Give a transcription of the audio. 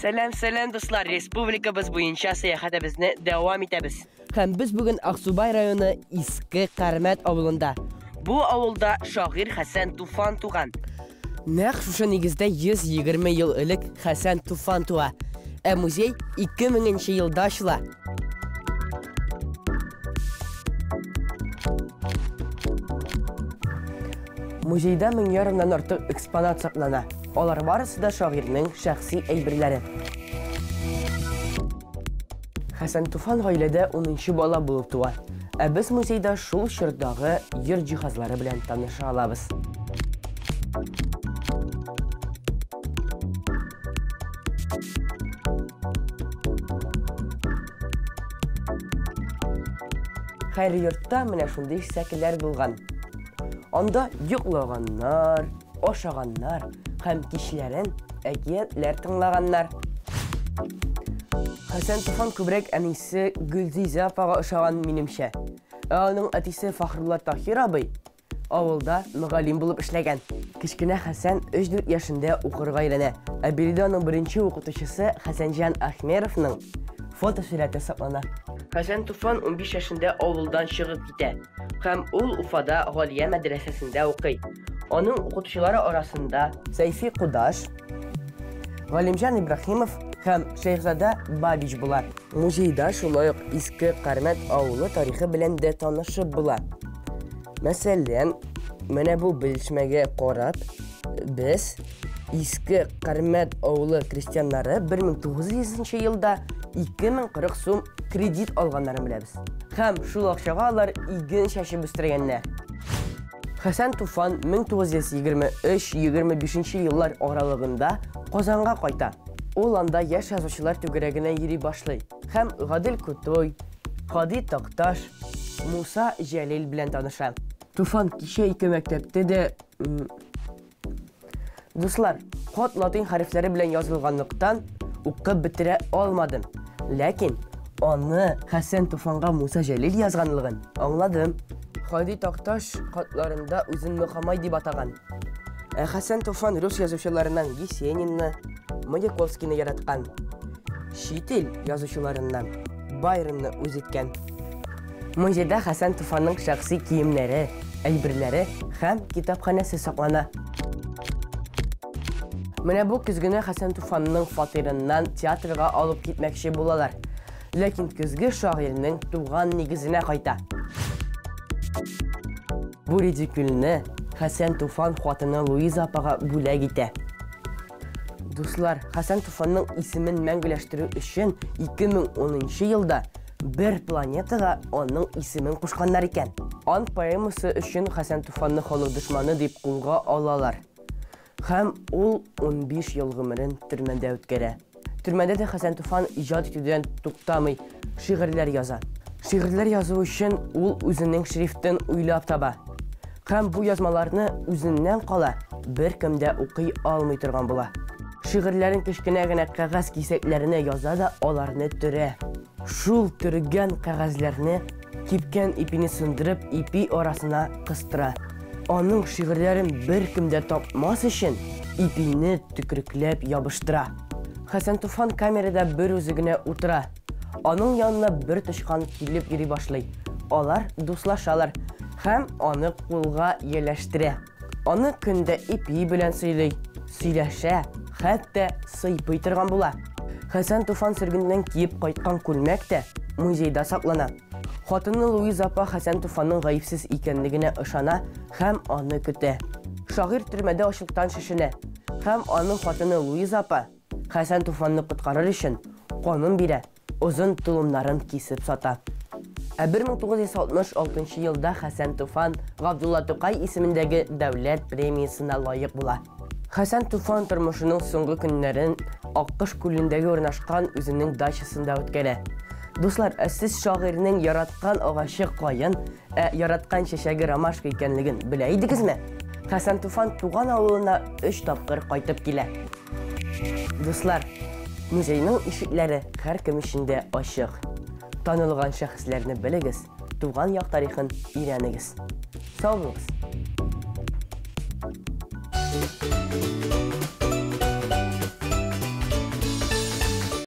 Сәлам, сәлам, дуслар! Республикабыз буенча сәяхәтебезне дәвам итәбез. Һәм без бүген Аксубай районы Иске Кармәт авылында. Бу авылда шагыйрь Хәсән Туфан туган. Нәкъ шушы нигездә 120 ел элек Хәсән Туфан туа. Ә музей 2000 нче елда ачыла. Музейда мең ярымнан артык экспонат саклана. Алар барысы да шагыйрьнең шәхси әйберләре. Хәсән Туфан гаиләдә унынчы бала булып туа. Ә без музейда шул чордагы йорт җиһазлары белән таныша алабыз. Хәер, йортта менә шундый сәкеләр булган. Анда йоклаганнар, ашаганнар һәм кичләрен әкиятләр тыңлаганнар. Хәсән Туфан күбрәк әнисе Гөлзизә апага ошаган, минемчә. Ә аның әтисе Фахрулла Таһир абый авылда мөгаллим булып эшләгән. Кечкенә Хәсән 3-4 яшендә укырга өйрәнә. Ә биредә аның беренче укытучысы Хәсәнҗан Ахмеровның фотосурәте саклана. Хәсән Туфан 15 яшендә авылдан чыгып китә һәм ул Уфада Галия мәдрәсәсендә укый. Аның укытучылары арасында Сәйфи Кудаш, Галимҗан Ибраһимов һәм Шәйхзада Бабич була. Музейда шулай ук Иске Кармәт авылы тарихы белән дә танышып була. Мәсәлән, менә бу белешмәгә карап, без Иске Кармәт авылы крестьяннары 1900 нче елда 2040 сум кредит алганнарын беләбез. Һәм шул акчага алар иген чәчеп үстергәннәр. Хәсән Туфан 1923-25 еллар аралыгында Казанга кайта. Ул анда яшь язучылар түгәрәгенә йөри башлый һәм Гадел Кутуй, Һади Такташ, Муса Җәлил белән таныша. Туфан кичә ике мәктәптә дә Дуслар, хат латин хәрефләре белән язылганлыктан, укып бетерә алмадым. Ләкин аны Хәсән Туфанга Муса Җәлил язганлыгын аңладым. Һади Такташ хатларында үзен Мөхәммәй дип атаган. Ә Хәсән Туфан рус язучыларыннан Есенинны, Маяковскийны яраткан. Чит ил язучыларыннан Байронны үз иткән. Музейда Хәсән Туфанның шәхси киемнәре, әйберләре һәм китапханәсе саклана. Менә бу көзгене Хәсән Туфанның фатирыннан театрга алып китмәкче булалар. Ләкин көзге шагыйрьнең туган нигезенә кайта. Бу редикюльне Хәсән Туфан хатыны Луиза апага бүләк итә. Дуслар, Хәсән Туфанның исемен мәңгеләштерү өчен 2010 елда бер планетага аның исемен кушканнар икән. Ант поэмасы өчен Хәсән Туфанны халык дошманы дип кулга алалар. Һәм ул 15 ел гомерен төрмәдә үткәрә. Төрмәдә дә Хәсән Туфан иҗат итүдән туктамый, шигырьләр яза. Шигырьләр язу өчен ул үзенең шрифтын уйлап таба. Һәм бу язмаларны үзеннән кала беркем дә укый алмый торган була. Шигырьләрен кечкенә генә кәгазь кисәкләренә яза да аларны төрә. Шул төргән кәгазьләрне кипкән ипине сындырып ипи арасына кыстыра. Аның шигырьләрен беркем дә тапмас өчен ипине төкрекләп ябыштыра. Хәсән Туфан камерада бер үзе генә утыра. Аның янына бер тычкан килеп йөри башлый. Алар дуслашалар һәм аны кулга ияләштерә. Аны көндә ипи белән сыйлый, сөйләшә, хәтта сыйпый торган була. Хәсән Туфан сөргеннән киеп кайткан күлмәк тә музейда саклана. Хатыны Луиза апа Хәсән Туфанның гаепсез икәнлегенә ышана һәм аны көтә. Шагыйрь төрмәдә ачлыктан шешенә һәм аның хатыны Луиза апа Хәсән Туфанны коткарыр өчен канын бирә, озын толымнарын кисеп сата. Ә 1966 елда Хәсән Туфан Габдулла Тукай исемендәге дәүләт премиясенә лаек була. Хәсән Туфан тормышының соңгы көннәрен Аккош күлендәге урнашкан үзенең дачасында үткәрә. Дуслар, ә сез шагыйрьнең яраткан агачы каен, ә яраткан чәчәге ромашка икәнлеген белә идегезме? Хәсән Туфан туган авылына өч тапкыр кайтып килә. Дуслар, музейның ишекләре һәркем өчен дә ачык. Танылган шәхесләрне белегез, туган як тарихын өйрәнегез. Сау булыгыз!